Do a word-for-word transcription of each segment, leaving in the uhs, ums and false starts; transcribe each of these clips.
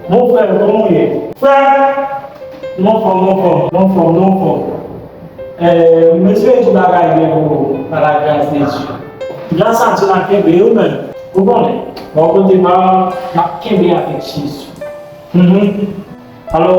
Mon frè, kòman w ye? Frè, nou anfòm, nou anfòm, nou anfòm, nou anfòm. Eh, m espere tout bagay byen pou ou, pa la gras de Dye. Gras a Dye n ap kenbe, ou menm, ou konnen, bò kote pa m, m ap kenbe avèk Jezi. Mhm. Alò,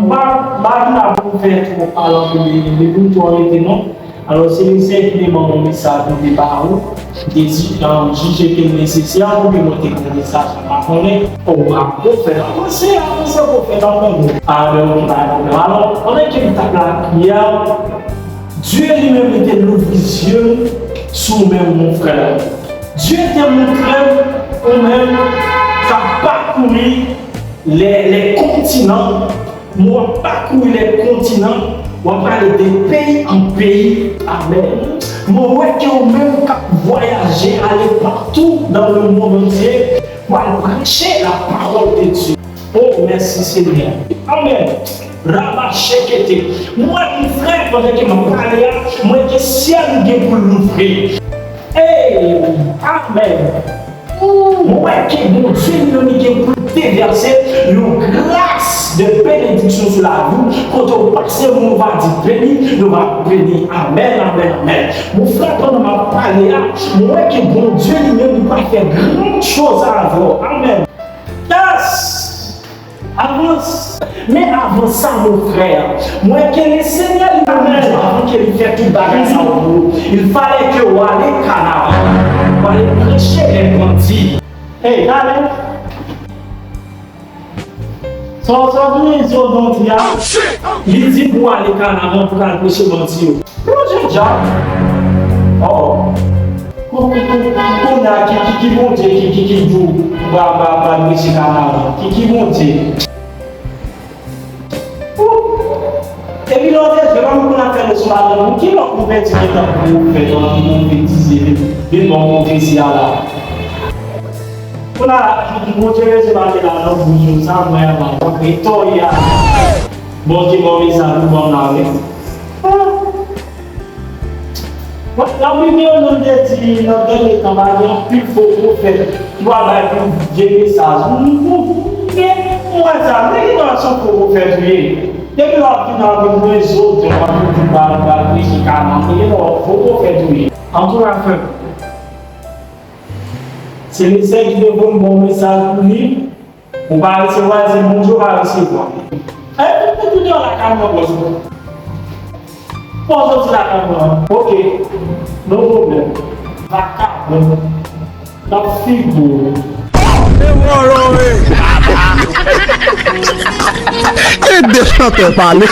m pa, m pa vin la pou m fè twòp pale anpil, de, de pou m twò rete non. Alò, se li sèl ki te ban mwen mesaj pou te ba ou, m te di, um, jije ke l nesesè pou ke mwen te gen mesaj la, m pa konnen. O, a, pwofèt, avanse, avanse, pwofèt, anpil. A, ben, ok, pa gen pwoblèm. Alò, pandan ke m t ap lapriyè, Dye li menm, li te louvri zye m sou ou menm, mon frè. Dye te montre m ou menm k ap pakouri lè, lè kontinan, mwen w ap pakouri lè kontinan, w ap prale de peyi an peyi. Amèn. Mwen wè ke ou menm k ap vwayaje ale patou dans le monde entier, w al preche la parole de Dieu. Oh, mèsi, Senyè. Amèn. Rabachekete. Mwen, mon frè, pandan ke m ap pale a, mwen ke syèl gen pou l louvri. Hey, amèn. Mwen wè ke Bondye li menm li gen pou l devèse yon gras de benediksyon sou lavi w, kote w pase moun, ou va di beni, nou va beni. Amèn, amèn, amèn. Mon frè, pandan m ap pale a, mwen wè ke Bondye li menm li pral fè gran choz avè w. Amèn. Yes! Avans! Men avan sa, mon frè, mwen ke Lesenyè li menm avan ke li fè tout bagay sa yo pou ou, il fallait que w ale Kanaran, w ale preche lè bandi. Hey, talè! Sa w, sa w vin di w bandi a? Li di pou w ale Kanaran pou w al preche bandi yo. Pwojè djab. Oh. Kou-, kou-, kou-, kounye a, ki, ki, ki Bondye ki, ki, ki di w ba, ba, ba preche Kanaran? Ki, ki Bondye? Ou. Epi lè w te jwe, pa m konn ap fè leson ladan, ki lòt konvèti gentan pwofèt, anpi pwofetize, vin, vin ban w pwofesi a la. Kounye a, Bondye rete mete ladan bouch ou sa, mwen, mwen, mwen, mwen, Bondye ban w mesaj ou ban m la, wi. Mwen, nan Bib yo, nou te di, nan dènye tan, va gen anpil fo pwofèt ki va bay pil vye mesaj. Mwen, mwen, mwen, sa, men ki nan se fo pwofèt ou ye. Depi w ap vin nan rezo, w ap vin di, ba, ba, preche Kanaran, men ki nan fo pwofèt ou ye. Antouka, frè m, se Lesenyè ki te voye m ba w mesaj pou li. Ou pa resevwa, se Bondye ou pa resevwa. E, ou, ou tounen lakay mwen, bòs. Bon, soti lakay mwen. Ok. No pwoblèm. Vakabon. N ap figo. E vòlò, e. E de chantè pale.